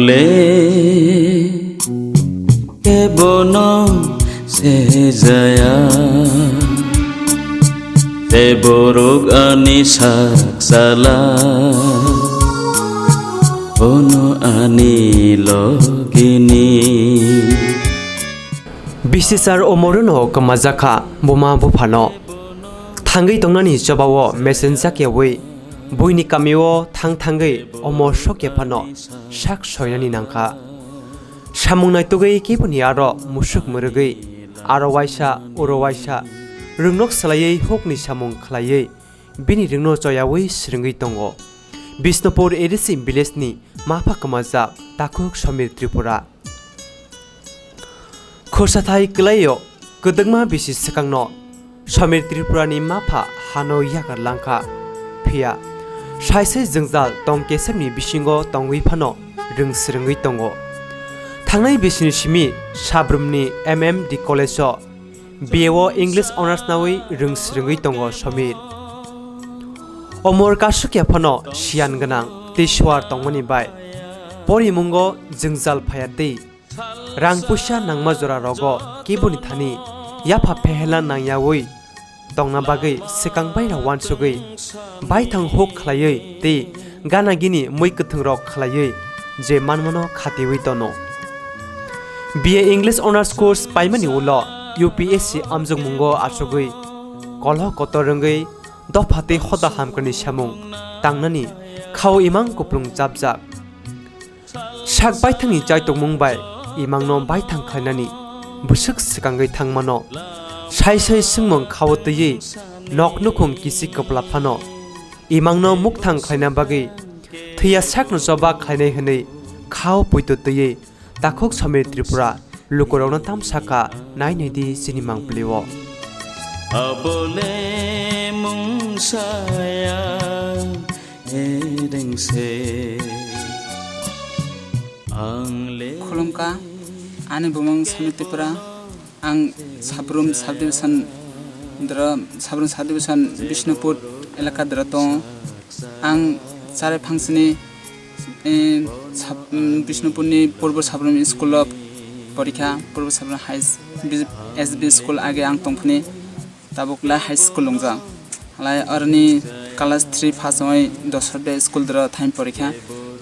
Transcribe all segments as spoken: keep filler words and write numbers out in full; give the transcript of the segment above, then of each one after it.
Le kebono sejaya, te borok ani sak sala, bono ani logini. Bisisar omorono kwmajakha buma buphano. Thangwi tongnani chobao mesenjak yawi buini kamio thang thangwi omo sok yaphano sak soinani nangkha. Samung naitugwi keboni aro musuk mwrwgwi aro waisa oro waisa rwngnok swlaiwi hukni samung khlaiwi bini rwngno choyawi swrwngwi tongo. Bisnupur A D C village ni mapha kwmajak takhuk Samir Tripura. Khorsathai kwlaio kwdwkma bisi swkangno Samir Tripurani mapha hano yakarlangkha. Phiya saisai jwngjal tong kesemni bisingo tongwi phano rwng swrwngwi tongo. Thangnai bisini simi Sabrumni M M D college-o B A o English Honours nawi rwng swrwngwi tongo Samir. Omor kasukya phano siyan gwnang tei suar tongmani bai porimungo jwngjal phaya tei rang puisa nangma jora rogo kiboni thani yapha phehelna nangyawi tongna bagwi swkang bai rok wansugwi baithang huk khlaiwi tei gana gini mui kwthwng rok khlaiwi je manmano khatiwi tono. B A English Honours course paimani ulo U P S C amjokmungo achugwi kolho kotor wngwi dopha tei hoda hamkani samung tangnani khao imang kuplung chapjak. Sak baithangni chaitokmung bai imangno baithang khlainani bwswk swkangwi thangmano. Sai sai swngmung khao twiwi nok nukhung kisi kwpla phano imangno mukthang khlaina bagwi thwiya sakno choba khlainai hwnwi khao poito twiwi takhuk Samir Tripura lukurokno tam sakha nai nai di chini mangpili o. Abole mungsaya erengse angle. Khulumkha, ani bumung Samir Tripura. Ang Sabrum subdivision dra, Sabrum subdivision Bishnupur elaka dra tongo. Ang chare phangsini, eh, sab-, mm, Bishnupurni Purbo Sabrum school o porikha, Purbo Sabrum high s-, B-, S B school age ang tongphini, tabuk le high school wngjak. Halai aroni class three pass wngwi Dosode school dra thain porikha.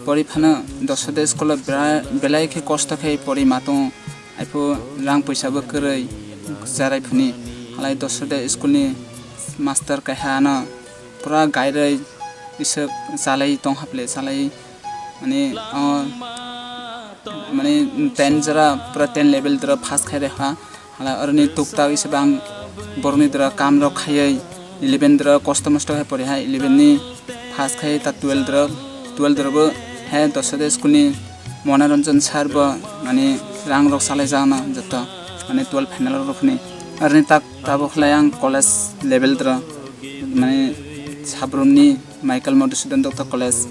Pori phano Dosode school o bera-, belai khe kosto khe pori ma tongo. Aiphu rang puisa bo kwrwi charai phuni. Halai Dosode school ni master kaisa ano pura gairwi iswk chalai tong haple chalai mani, o, mani ten jora pura ten level dra pass khai rekha. Halai aroni tuktak iswk bang borokni dra kam rok khaiwi eleven dra kosto mosto khai pori hai eleven ni pass khai ta twelve dra, twelve dra bo hai Dosode school ni Monoranjan sir bo mani rang rok salai jana joto mani twelve final rok phani. Aroni tak tabuk khlai ang college level dra mani Sabrum ni Michael Madhusudan Dutta College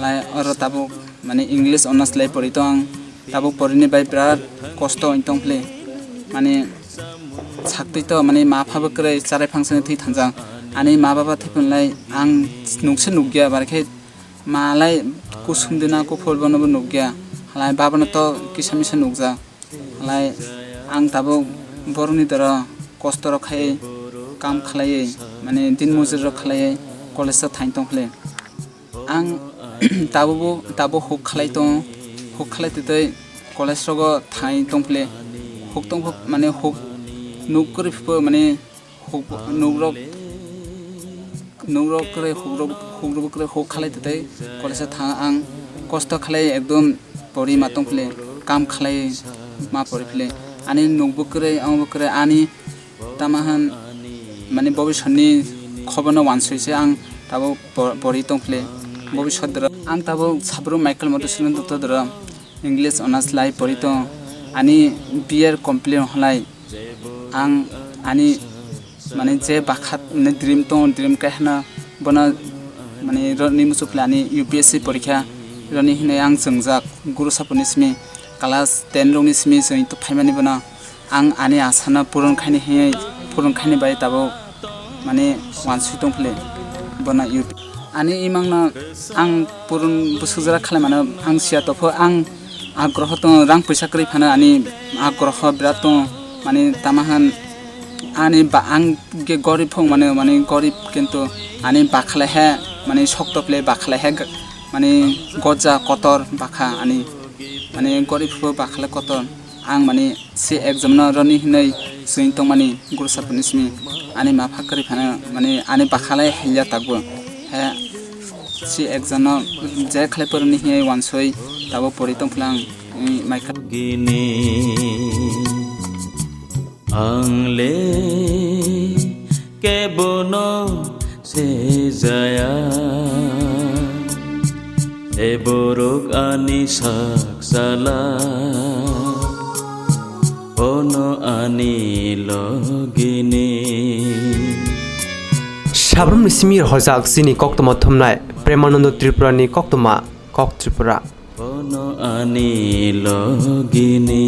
lai oro tabuk mani English honours lai pori tong ang. Tabuk porini bai birat kosto wng tong phli. Mani saktwi to mani ma pha bo kwrwi charai phangsani thwi thanjak. Ani ma baba thwi phunlai ang nukse nukya bar khe ma lai kusum dina kuphur bono bo nukya. Halai baba no to kisa misa nukjak. Halai ang tabuk borokni doro kosto rok khai kam khlaiwi mani din mujuri rok khlaiwi college o thain tong phli. Ang tabukbo, tabuk huk khlai tongo, huk khlai twi twi college rogo thangwi tong phli. Huk tong phuk mane huk nuk kwrwi phukbo mane huk nuk rok, nuk rok kwrwi huk rok, huk rok kwrwi huk khlai twi twi college o thang ang kosto khlai ekdom pori ma tong phli, kam khlai ma pori phli. Ani nuk bo kwrwi, ang bo kwrwi, ani Tama hwn, mani, bobiswtni khobono wansoi se ang tabuk por-, pori tong phli. Bobiswt doro ang tabuk Sabrum Michael Madhusudan Dutta doro English honours lai pori tong. Ani B A complete wng halai ang ani, mani, je bakhat, mani, dream tong, dream kaihana bono, mani, roni muchuk phli ani U P S C porikha roni hinwi ang chwngjak guru sapurni simi class ten rokni simi chwng phaimani bono. Ang ani asano purun khaini hinwi purun khaini bai tabuk mani wansui tong phli bono youth. Ani imangno ang purun bwswk jora khlai mano ang siya topho ang Agroho tongo, rang puisa kwrwi phano ani agroho birat tongo, mani tama hwn ani ba-, ang khe gorib phung mano, mani gorib, kintu ani bakhalai he, mani sokto phle bakhalai he, mani goja kotor bakha ani, mani gorib phu bakhalai kotor. Ang mani se exam no roni hinwi swing tongmani guru sir ni simi ani ma pha kwrwi phano mani ani bakhalai haiya takbo. He se exam no je khlai poroni hinwi wansoi tabo pori tong phlang, mm, mai kha. Gini ang le kebono sejaya, e borok ani sak sala, ono ani logini. Sabrumni simi hojak chini koktwma thumnai Premanando Tripurani koktwma, Kok Tripura. Ono ani logini.